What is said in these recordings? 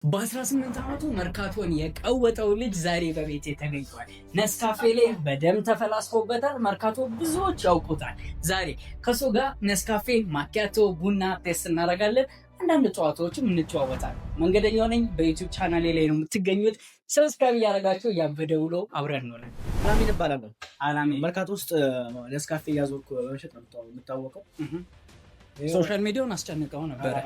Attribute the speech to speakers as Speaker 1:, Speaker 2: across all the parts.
Speaker 1: በ18 ዓመቱ መርካቶን የቀወጠው ልጅ ዛሬ በቤቴ ተገኝቷል። ነስካፌ ላይ በደንብ ተፈላስፎበታል። መርካቶ ብዙዎች ያውቁታል። ዛሬ ከሱ ጋር ነስካፌ፣ ማኪያቶ፣ ቡና taste እናደርጋለን። አንዳንድ ጨዋታዎችም እንጨዋወታለን። መንገደኛው ነኝ። በዩቲዩብ ቻናሌ ላይ ነው የምትገኙት። Subscribe እያደረጋችሁ ያበደ ውሎ አብረን እንሆናለን።
Speaker 2: አላሚን እባላለሁ።
Speaker 1: አላሚን።
Speaker 2: መርካቶ ውስጥ ነስካፌ እያዞርኩ በመሸጥ ነው የምታወቀው።
Speaker 1: Social media ውን አስጨንቀው ነበረ።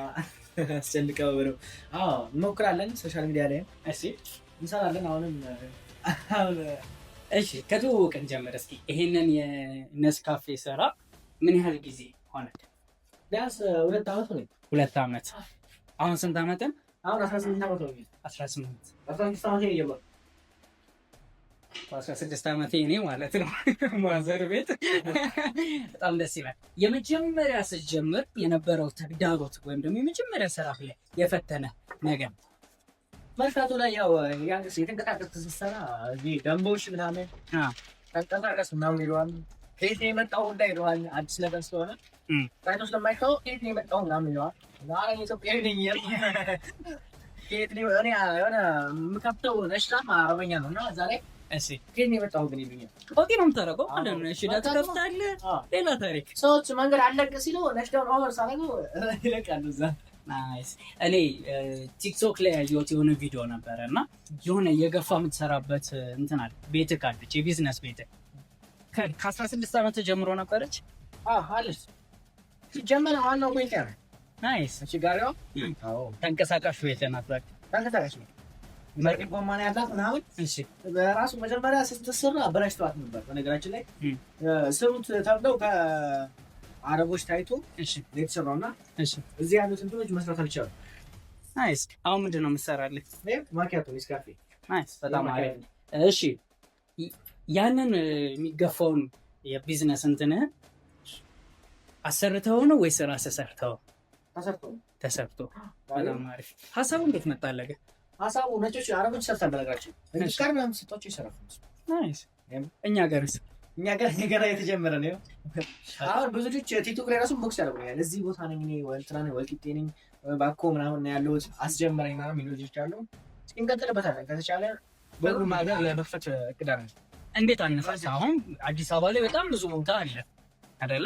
Speaker 2: አስጨንቀው ነው። አዎ እንሞክራለን። Social media ላይ
Speaker 1: እሺ
Speaker 2: እንሰራለን። አሁንም
Speaker 1: እሺ፣ ከትውውቅን ጀምር እስኪ። ይሄንን የነስካፌ ስራ ምን ያህል ጊዜ ሆነ?
Speaker 2: ቢያንስ 2 ዓመት ሆነኝ።
Speaker 1: 2 ዓመት። አሁን ስንት ዓመትን?
Speaker 2: አሁን 18 ዓመት ሆነኝ።
Speaker 1: 18።
Speaker 2: 16 ዓመት ነው።
Speaker 1: በ16 ዓመቴ እኔ ማለት ነው ማዘር ቤት። በጣም ደስ ይላል። የመጀመሪያ ስትጀምር የነበረው ተግዳሮት ወይም ደግሞ የመጀመሪያ ስራ ላይ የፈተነ ነገር?
Speaker 2: መርካቶ ላይ ያው የተንቀሳቀስ ስትሰራ እዚህ ደንቦች ምናምን ተንቀሳቀስ ምናምን ይለዋል። ከየት ነው የመጣው ሁላ ይለዋል። አዲስ ነገር ስለሆነ ታይቶ ስለማይታወቅ ከየት ነው የመጣው ምናምን ይለዋል። ዛሬ ኢትዮጵያዊ ነኝ እያልኩ ከየት ነው፣ እኔ የሆነ የምከፍተው ነሽጣም አረበኛ ነው እና እዛ ላይ ከየት ነው የመጣው ግን ይሉኛል።
Speaker 1: Okay ነው የምታደርገው ማለት ነው። ነሽዳ ትከፍታለህ፣ ሌላ ታሪክ።
Speaker 2: ሰዎች መንገድ አለቅ ሲሉ ነሽዳውን over ሳደርገው ይለቃሉ እዛ።
Speaker 1: Nice። እኔ ቲክቶክ ላይ ያየሁት የሆነ ቪዲዮ ነበረ እና የሆነ የገፋ የምትሰራበት እንትን አለ፣ ቤትህ አለች፣ የቢዝነስ ቤትህ ከ16 ዓመት ጀምሮ ነበረች?
Speaker 2: አለች። ሲጀመር ዋናው point ነው።
Speaker 1: Nice።
Speaker 2: እሺ ጋሪዋ
Speaker 1: ተንቀሳቃሽ ቤት ናት። በቃ
Speaker 2: ተንቀሳቃሽ ነው። መርቅ ጎማ ነው ያላት ምናምን። በራሱ መጀመሪያ ስትሰራ አበላሽተዋት ነበር። በነገራችን ላይ ስሩት ተብለው ከአረቦች ታይቶ የተሰራው እና እዚህ ያሉት እንትኖች መስራት አልቻሉም።
Speaker 1: Nice። አሁን ምንድን ነው የምትሰራልህ?
Speaker 2: ማኪያቶ፣ ኔስካፌ።
Speaker 1: Nice፣ በጣም አሪፍ። እሺ፣ ያንን የሚገፋውን የቢዝነስ እንትንህን አሰርተው ነው ወይስ ራስህ ሰርተው?
Speaker 2: ተሰርቶ።
Speaker 1: ተሰርቶ። በጣም አሪፍ። ሀሳቡ እንዴት መጣለህ?
Speaker 2: ሀሳቡ ነጮች አረቦች ሰርታል። በነገራችን ጋር ምናምን ስጧቸው ይሰራል።
Speaker 1: Nice። እኛ ሀገርስ?
Speaker 2: እኛ ጋር ገና የተጀመረ ነው። አሁን ብዙ ልጆች ቲክቶክ ላይ ራሱ box ያደርጉኛል። እዚህ ቦታ ነኝ እኔ፣ እንትና ነኝ፣ ወልቂጤ ነኝ፣ ባኮ ምናምን ነው ያለሁት፣ አስጀምረኝ ምናምን የሚሉ ልጆች አሉ። እስኪ እንቀጥልበታለን። ከተቻለ በሁሉም ሀገር ለመክፈት እቅድ አለን።
Speaker 1: እንዴት አነሳሳ? አሁን አዲስ አበባ ላይ በጣም ብዙ ቦታ አለ አይደለ?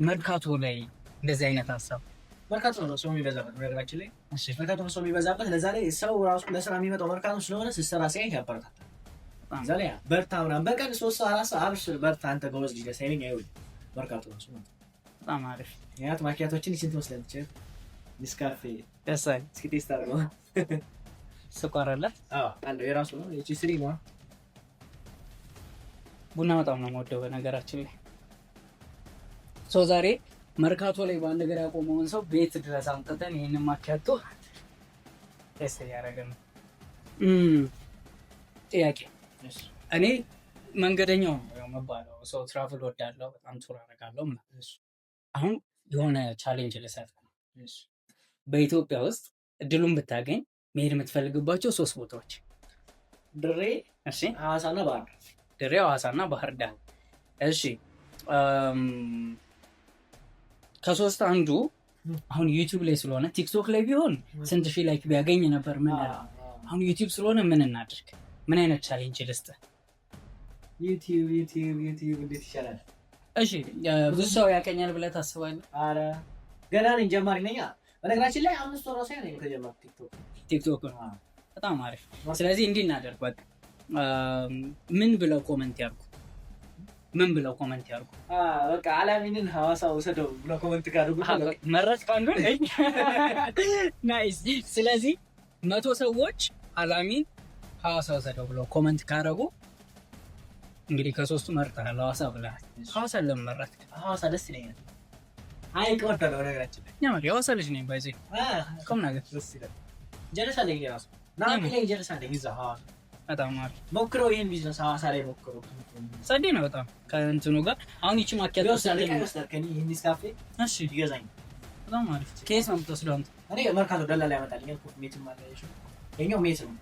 Speaker 1: መርካቶ ላይ እንደዚህ አይነት ሀሳብ?
Speaker 2: መርካቶ ነው ሰው የሚበዛበት። በነገራችን ላይ መርካቶ ነው ሰው የሚበዛበት። ለዛ ላይ ሰው ራሱ ለስራ የሚመጣው መርካቶ ስለሆነ ስትሰራ ሲያይ ያበረታታል። እዛ ላይ በርታ ምናምን በቀን 3 ሰው 4 ሰው አብሽር በርታ አንተ ጎበዝ ልጅ ሳይለኝ አይውልም። መርካቶ ነው እሱ ማለት ነው።
Speaker 1: በጣም አሪፍ።
Speaker 2: ያት ማኪያቶችን ይችን ትመስላለች። ኔስካፌ።
Speaker 1: ደስ አይል?
Speaker 2: እስኪ taste አድርገው።
Speaker 1: ስኳር አለ?
Speaker 2: አዎ አለው፣ የራሱ ነው። ይቺ ስሪ ነው።
Speaker 1: ቡና በጣም ነው የምወደው በነገራችን ላይ። So ዛሬ መርካቶ ላይ በአንድ እግር ያቆመውን ሰው ቤት ድረስ አምጥተን ይህንን ማኪያቶ taste እያደረገ ነው። ጥያቄ፣ እኔ መንገደኛው ነው የምባለው፣ ሰው travel ወዳለው፣ በጣም tour አደርጋለሁ ምናምን። አሁን የሆነ challenge ልሰጥ ነው። በኢትዮጵያ ውስጥ እድሉን ብታገኝ መሄድ የምትፈልግባቸው ሶስት ቦታዎች?
Speaker 2: ድሬ፣ ሐዋሳና ባህር ዳር።
Speaker 1: ድሬ፣ ሐዋሳና ባህር ዳር። እሺ፣ ከሶስት አንዱ አሁን ዩቲዩብ ላይ ስለሆነ፣ ቲክቶክ ላይ ቢሆን ስንት ሺህ like ቢያገኝ ነበር ምን፣ አሁን ዩቲዩብ ስለሆነ ምን እናድርግ? ምን አይነት challenge ልስጥ?
Speaker 2: ዩቲዩብ ዩቲዩብ ዩቲዩብ እንዴት ይሻላል?
Speaker 1: እሺ፣ ብዙ ሰው ያቀኛል ብለህ ታስባለህ?
Speaker 2: አረ ገና ነኝ፣ ጀማሪ ነኝ። በነገራችን ላይ 5 ወር ራሱ ነኝ ከጀመርኩ ቲክቶክ።
Speaker 1: ቲክቶክ በጣም አሪፍ። ስለዚህ እንዲህ እናደርግ፣ በቃ ምን ብለው comment ያርጉ? ምን ብለው comment ያርጉ?
Speaker 2: በቃ አላሚንን ሐዋሳ ውሰደው ብለው comment ካደረጉ።
Speaker 1: መረጥ አንዱን። Nice። ስለዚህ 100 ሰዎች አላሚን ሐዋሳ ውሰደው ብለው comment ካደረጉ እንግዲህ ከሶስቱ መርጠሃል፣ ሐዋሳ ብለሃል። ሐዋሳ ለምን መረጥክ?
Speaker 2: ሐዋሳ ደስ ይለኛል። ሐይቅ እወዳለሁ በነገራችን ላይ።
Speaker 1: የሐዋሳ ልጅ ነኝ by the way፣ ቁም ነገር።
Speaker 2: ደስ ይላል። ጀለስ አለኝ እራሱ ናሚ ላይ ጀለስ አለኝ እዛ ሐዋሳ።
Speaker 1: በጣም አሪፍ።
Speaker 2: ሞክረው፣ ይሄን ቢዝነስ ሐዋሳ ላይ ሞክረው።
Speaker 1: ጸዴ ነው በጣም ከእንትኑ ጋር። አሁን ይቺ ማኪያቶ
Speaker 2: ይወስዳል፣ ዕቃ ይወስዳል ከእኔ ይሄን ኔስካፌ ይገዛኛል።
Speaker 1: በጣም አሪፍ። ከየት ነው የምትወስደው አንተ?
Speaker 2: እኔ መርካቶ ደላላ ያመጣልኛል። Coffee mate ም አለ። ይኸኛው mate ነው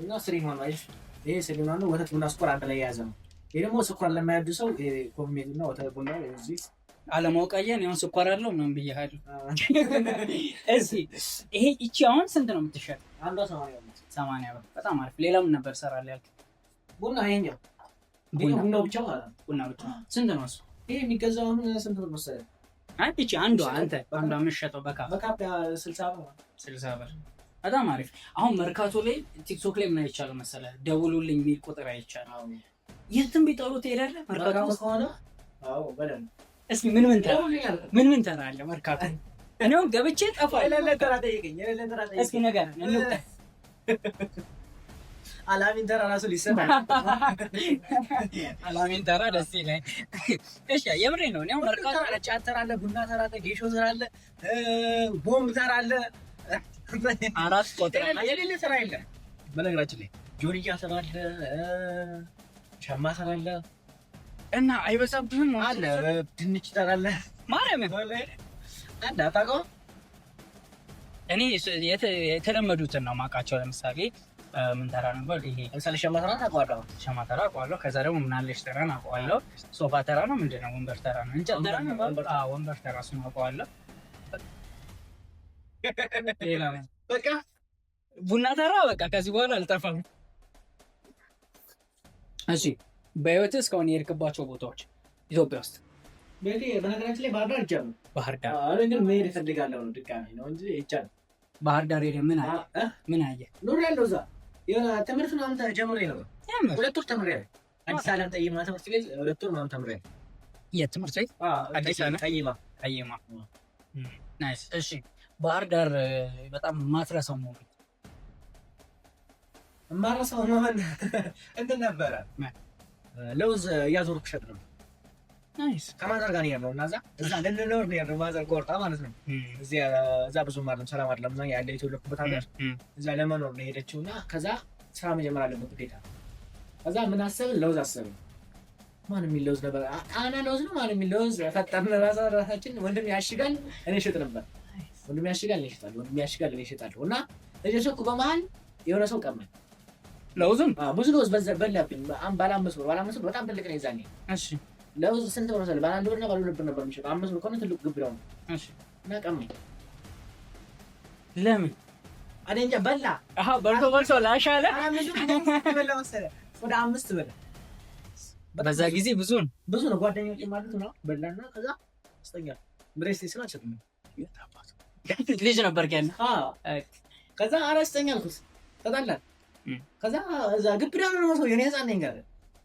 Speaker 2: እና three in one ነው። ይሄ three in one ነው። ወተት፣ ቡና፣ ስኳር አንድ ላይ የያዘ ነው። ይሄ ደግሞ ስኳር ለማይወዱ ሰው coffee mate እና ወተት ቡና እዚህ።
Speaker 1: አለማወቅ አየህ፣ እኔ አሁን ስኳር አለው ምናምን ብዬሃለሁ። እዚህ ይሄ ይቺ አሁን ስንት ነው የምትሸጥ?
Speaker 2: አንዷ 80 ብር።
Speaker 1: 80 ብር። በጣም አሪፍ። ሌላ ምን ነበር ሰራለህ ያልክ?
Speaker 2: ቡና ይሄኛው ቡና ብቻ ማለት ነው።
Speaker 1: ቡና ብቻ ስንት ነው እሱ?
Speaker 2: ይሄ የሚገዛው አሁን ስንት ብር መሰለህ?
Speaker 1: አይ እቺ አንዷ አንተ አንዷ የምትሸጠው በ cup
Speaker 2: በ cup 60 ብር።
Speaker 1: 60 ብር። በጣም አሪፍ። አሁን መርካቶ ላይ ቲክቶክ ላይ ምን አይቻልም መሰለህ? ደውሉልኝ የሚል ቁጥር አይቻልም። የትም ቢጠሩ ትሄዳለህ መርካቶ
Speaker 2: ከሆነ? አዎ በደንብ።
Speaker 1: እስኪ ምን ምን ተራ ምን ምን ተራ አለ መርካቶ? እኔው ገብቼ ጠፋለሁ።
Speaker 2: የሌለ ተራ ጠይቀኝ፣ የሌለ ተራ ጠይቀኝ።
Speaker 1: እስኪ ንገረን እንውጣ።
Speaker 2: አላሚን ተራ ራሱ ሊሰማ
Speaker 1: አላሚን ተራ ደስ ይላል። እሺ የምሬን ነው። እኔው መርካቶ
Speaker 2: ጫት ተራ አለ፣ ቡና ተራ አለ፣ ጌሾ ተራ አለ፣ ቦምብ ተራ አለ።
Speaker 1: አራት ቁጥር
Speaker 2: የሌለ ተራ የለም። በነገራችን ላይ ጆንያ ተራ አለ፣ ሸማ ተራ አለ
Speaker 1: እና አይበዛብህም
Speaker 2: አለ፣ ድንች ተራ አለ።
Speaker 1: ማርያምን
Speaker 2: አንድ አታውቀውም?
Speaker 1: እኔ የተለመዱትን ነው የማውቃቸው። ለምሳሌ ምን ተራ ነበር ይሄ?
Speaker 2: ለምሳሌ ሸማ ተራ ታውቀዋለህ?
Speaker 1: ሸማ ተራ አውቀዋለሁ። ከዛ ደግሞ ምናለሽ ተራን አውቀዋለሁ። ሶፋ ተራ ነው ምንድን ነው? ወንበር ተራ ነው። እንጨት ተራ ነው። አዎ ወንበር ተራ እሱን አውቀዋለሁ። ሌላ
Speaker 2: በቃ
Speaker 1: ቡና ተራ በቃ ከዚህ በኋላ አልጠፋም። እሺ በህይወትህ እስካሁን የሄድክባቸው ቦታዎች ኢትዮጵያ ውስጥ?
Speaker 2: በነገራችን ላይ ባህር ዳር ሄጃለሁ።
Speaker 1: ባህር ዳር
Speaker 2: ግን መሄድ እፈልጋለሁ ነው ድጋሜ ነው እንጂ ሄጃለሁ።
Speaker 1: ባህር ዳር ሄደህ ምን አየህ? ምን አየህ?
Speaker 2: ኖሬያለሁ እዛ የሆነ ትምህርት ምናምን ጀምሬ ነበር። 2 ወር ተምሬያለሁ። አዲስ ዓለም ጠይማ ትምህርት ቤት 2 ወር ምናምን ተምሬያለሁ።
Speaker 1: የት ትምህርት ቤት? አዲስ ዓለም
Speaker 2: ጠይማ።
Speaker 1: ጠይማ። nice። እሺ ባህር ዳር በጣም የማትረሳው moment?
Speaker 2: የማረሳው moment እንትን ነበረ። ለውዝ እያዞርኩ እሸጥ ነበር።
Speaker 1: nice።
Speaker 2: ከ mother ጋር ነው የሄድነው እና እዛ ልንኖር ነው የሄድነው። mother ቆርጣ ማለት ነው። እዛ ብዙም አይደለም ሰላም አይደለም እዛ ያለ የተወለድኩበት ሀገር እዛ ለመኖር ነው የሄደችው እና ከዛ ስራ መጀመር አለበት ግዴታ። ከዛ ምን አሰብን? ለውዝ አሰብን። ማን የሚል ለውዝ ነበር? ጣና ለውዝ ነው ማን የሚል ለውዝ ፈጠርን ራሳችን። ወንድም ያሽጋል እኔ እሸጥ ነበር። ወንድም ያሽጋል እኔ እሸጣለሁ። ወንድም ያሽጋል እኔ እሸጣለሁ። እና እየሸጥኩ በመሀል የሆነ ሰው ቀማኝ።
Speaker 1: ለውዙን?
Speaker 2: ብዙ ለውዝ በላብኝ። ባለ 5 ብር፣ ባለ 5 ብር በጣም ትልቅ ነው የዛኔ።
Speaker 1: እሺ
Speaker 2: ለውዝ ስንት ብር መሰለህ? ባለ 1 ብር እና ባለ 2 ብር ነበር የሚሸጠው። 5 ብር ከሆነ ትልቁ ግብ ነው።
Speaker 1: እሺ
Speaker 2: እና ቀማኝ።
Speaker 1: ለምን?
Speaker 2: እኔ እንጃ በላ።
Speaker 1: አሃ በልቶ በልቶ ላሽ አለ።
Speaker 2: በላ መሰለህ ወደ 5 በላ።
Speaker 1: በዛ ጊዜ ብዙ ነው።
Speaker 2: ብዙ ነው ጓደኞቼ ማለት ነው። በላና ከዛ ስጠኛል። ብሬስ ስለ አልሰጥም።
Speaker 1: ልጅ ነበር ገና።
Speaker 2: አዎ ከዛ ኧረ ስጠኝ አልኩት። ተጣላን። ከዛ እዛ ግብዳ ነው ሰው የኔ ህፃን ነኝ ጋር።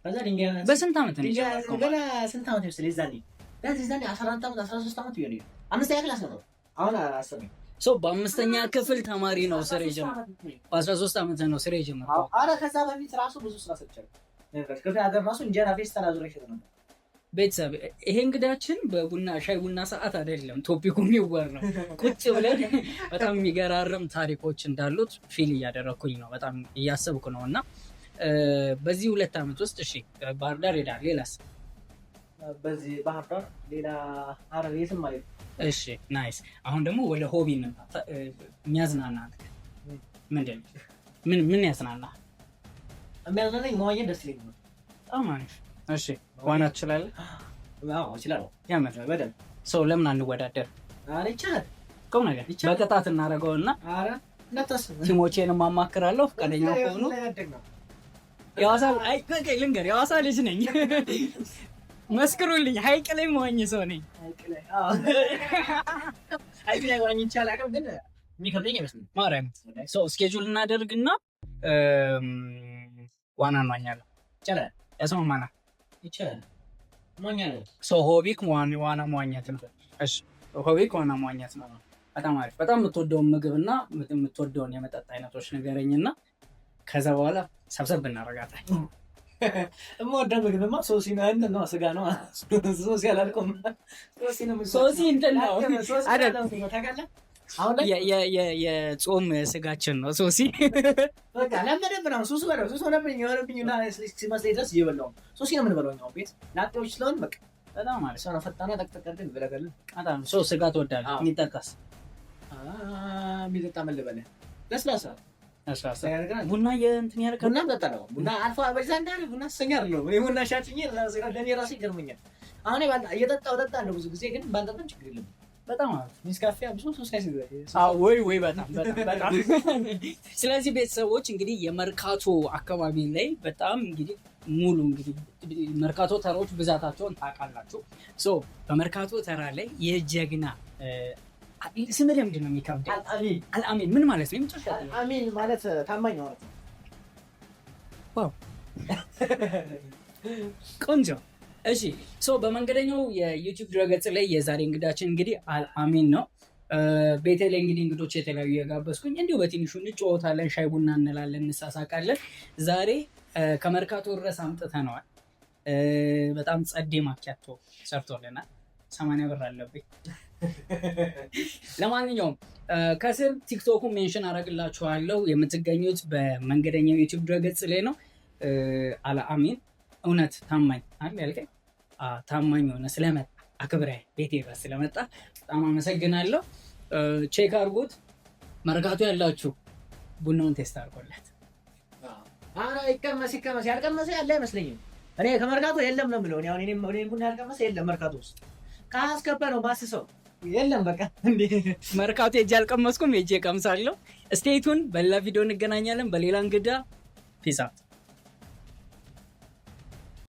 Speaker 2: ከዛ ድንጋይ
Speaker 1: በስንት ዓመት ነው የጀመርከው?
Speaker 2: ገና ስንት ዓመት ይመስልህ የዛኔ? ቢያንስ የዛኔ 14 ዓመት 13 ዓመት ይሆናል። አምስተኛ class ነው አሁን አስር ነኝ።
Speaker 1: ሰው በአምስተኛ ክፍል ተማሪ ነው ስራ የጀመረው። በ13 ዓመት ነው ስራ የጀመረው።
Speaker 2: ኧረ ከዛ በፊት ራሱ ብዙ ስራ ሰርቻለሁ። ክፍለ ሀገር ራሱ እንጀራ ፌስታል አዙሬ እሸጥ ነበር።
Speaker 1: ቤተሰብ ይሄ እንግዳችን በቡና ሻይ ቡና ሰዓት አይደለም topic ኡ የሚወራው። ቁጭ ብለን በጣም የሚገራርም ታሪኮች እንዳሉት feel እያደረኩኝ ነው፣ በጣም እያሰብኩ ነው። እና በዚህ 2 ዓመት ውስጥ እሺ ባህር ዳር ሄዳል። ሌላስ?
Speaker 2: በዚህ ባህር ዳር ሌላ ሐረር የትም አልሄድኩም።
Speaker 1: እሺ nice። አሁን ደግሞ ወደ hobby እንምጣ። የሚያዝናና ነገር ምንድን ነው? ምን ያዝናና?
Speaker 2: የሚያዝናናኝ መዋኘት ደስ ይለኛል።
Speaker 1: በጣም አሪፍ። እሺ ዋና ትችላለህ?
Speaker 2: አዎ እችላለሁ።
Speaker 1: ያምር
Speaker 2: በደንብ።
Speaker 1: ሰው ለምን አንወዳደር?
Speaker 2: ኧረ ይቻላል።
Speaker 1: ቁም ነገር በቅጣት እናደርገውና
Speaker 2: ኧረ እንዳታስብ።
Speaker 1: team ኦቼንም አማክራለሁ ፈቃደኛ ከሆኑ። የሐዋሳ አይ በቃ ልንገር፣ የሐዋሳ ልጅ ነኝ። መስክሩልኝ፣ ሐይቅ ላይ መዋኝ ሰው ነኝ።
Speaker 2: ሐይቅ ላይ አዎ። ሐይቅ ላይ ዋኝቼ አላውቅም፣ ግን የሚከብደኝ አይመስለኝም።
Speaker 1: ማርያም ሰው schedule እናደርግና ዋና እንዋኛለን።
Speaker 2: ይቻላል።
Speaker 1: ያስማማናል።
Speaker 2: ይቻላል። መዋኛለን።
Speaker 1: ሰው hobby ክ ዋና መዋኘት ነው። እሺ hobby ክ ዋና መዋኘት ነው። በጣም አሪፍ። በጣም የምትወደውን ምግብና የምትወደውን የመጠጥ አይነቶች ንገረኝና ከዛ በኋላ ሰብሰብ እናደርጋታለን።
Speaker 2: የምወደው ምግብማ ሶሲ ነው፣ እንትን ነው፣ ስጋ ነው። ሶሲ አላልኩም። ሶሲ ነው የምወደው።
Speaker 1: ሶሲ እንትን ነው።
Speaker 2: ሶሲ
Speaker 1: አይደል?
Speaker 2: ታውቃለህ? አሁን ላይ
Speaker 1: የጾም ስጋችን ነው ሶሲ።
Speaker 2: በቃ ለመደብህ ነው። ሱስ በለው፣ ሱስ ሆነብኝ፣ የሆነብኝ እና ሲመስለኝ ድረስ እየበላሁ ነው። ሶሲ ነው የምንበላው እኛ ቤት ላጤዎች ስለሆን በቃ
Speaker 1: በጣም አሪፍ።
Speaker 2: ሰው ነው ፈጣና ጠቅጠቅ አድርገን እንበላለን።
Speaker 1: በጣም ሰው ስጋ ትወዳለህ?
Speaker 2: አዎ።
Speaker 1: የሚጠጣስ?
Speaker 2: የሚጠጣ ምን ልበልህ? ለስላሳ።
Speaker 1: ለስላሳ።
Speaker 2: ያደርጋል።
Speaker 1: ቡና የእንትን ያደርጋል?
Speaker 2: ቡና እጠጣለሁ። ቡና አልፎ በዛ እንዳለ ቡና ሱሰኛ አይደለሁም። እኔ ቡና ሻጭኝ ለእኔ ራሴ ይገርመኛል። አሁን እኔ እየጠጣሁ እጠጣለሁ ብዙ ጊዜ፣ ግን ባልጠጣም ችግር የለም።
Speaker 1: በጣም አሪፍ።
Speaker 2: ኔስካፌ አብሶ ሶስት
Speaker 1: ወይ ወይ፣ በጣም በጣም በጣም። ስለዚህ ቤተሰቦች፣ እንግዲህ የመርካቶ አካባቢ ላይ በጣም እንግዲህ ሙሉ እንግዲህ መርካቶ ተራዎች ብዛታቸውን ታውቃላችሁ። So በመርካቶ ተራ ላይ የጀግና ስም ለምንድን ነው የሚከብደው?
Speaker 2: አልአሚን።
Speaker 1: አልአሚን ምን ማለት ነው? የመጨረሻ
Speaker 2: አልአሚን ማለት ታማኝ ማለት ነው።
Speaker 1: Wow፣ ቆንጆ። እሺ፣ so በመንገደኛው የ YouTube ድረገጽ ላይ የዛሬ እንግዳችን እንግዲህ አልአሚን ነው። ቤቴ ላይ እንግዲህ እንግዶች የተለያዩ የጋበዝኩኝ እንዲሁ በትንሹ እንጫወታለን፣ ሻይ ቡና እንላለን፣ እንሳሳቃለን። ዛሬ ከመርካቶ ድረስ አምጥተነዋል። በጣም ጸዴ ማኪያቶ ሰርቶልናል። 80 ብር አለብኝ። ለማንኛውም ከስር TikTok ኡን mention አደርግላችኋለሁ። የምትገኙት በመንገደኛው YouTube ድረገጽ ላይ ነው። አልአሚን እውነት ታማኝ አለ ያልከኝ፣ ታማኝ ሆነ ስለመጣ፣ አክብረህ ቤቴ ድረስ ስለመጣ በጣም አመሰግናለሁ። Check አድርጉት። መርካቶ ያላችሁ ቡናውን taste አድርጎለት።
Speaker 2: ኧረ ይቀመስ ይቀመስ። ያልቀመሰ ያለ አይመስለኝም። እኔ ከመርካቶ የለም ነው የምለው። እኔ አሁን እኔን ቡና ያልቀመሰ የለም መርካቶ ውስጥ። ካስገባ ነው ማስሰው የለም በቃ እንዴ።
Speaker 1: መርካቶ ሄጄ አልቀመስኩም፣ ሄጄ እቀምሳለሁ። Stay tuned። በሌላ ቪዲዮ እንገናኛለን። በሌላ እንግዳ። Peace out።